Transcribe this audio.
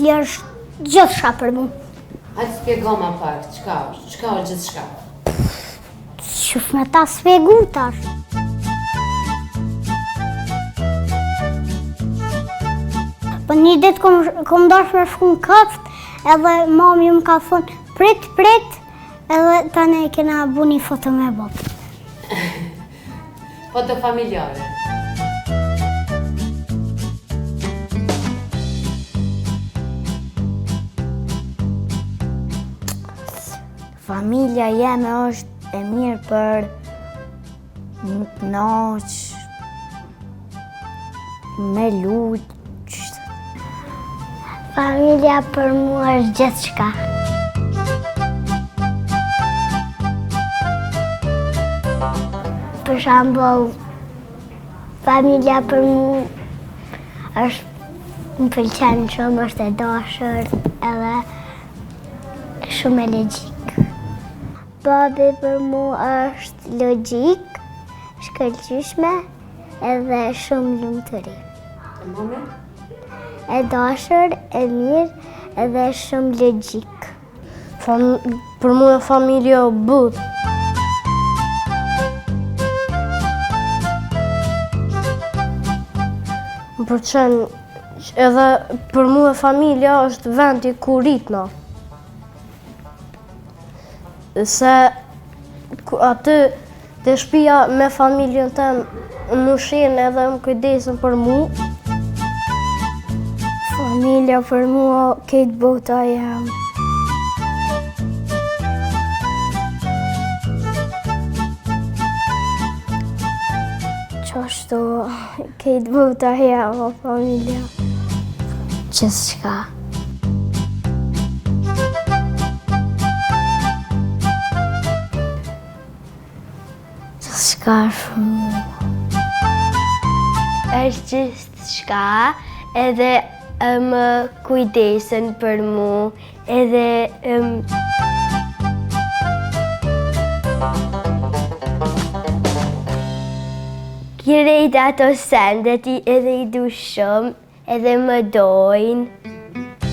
Familja është gjithçka për mu. Hajde spjegoma pak, çka është, çka është gjithçka? Qysh me ta spjegu tash. Po një ditë kom, kom dash me shku në kopsht, edhe mami më ka thonë, prit, prit, edhe tani e kena bu një foto me babë. Foto familjare. Familja jeme është e mirë për me knaq, me lujt. Familja për mua është gjithçka. Për shembull, familja për mu është më pëlqen shumë, është e dashur edhe shumë e logjik. Babi për mu është logjik, shkëlqyshme edhe shumë lumturi. E mami? E dashur, e mirë edhe shumë logjik. Fam, për mua familja o botë. Më pëlqen edhe për mua familja është vendi ku rritna. Se aty te shpia me familjen tem më ushqejnë edhe më kujdesen për mu. Familja për mua krejt bota jem. Qashtu, krejt bota jem, o familja. Gjithçka. Gjithçka është për mua. Është gjithçka edhe më kujdesen për mu edhe um, krejt ato sendet edhe i du shumë edhe më dojnë.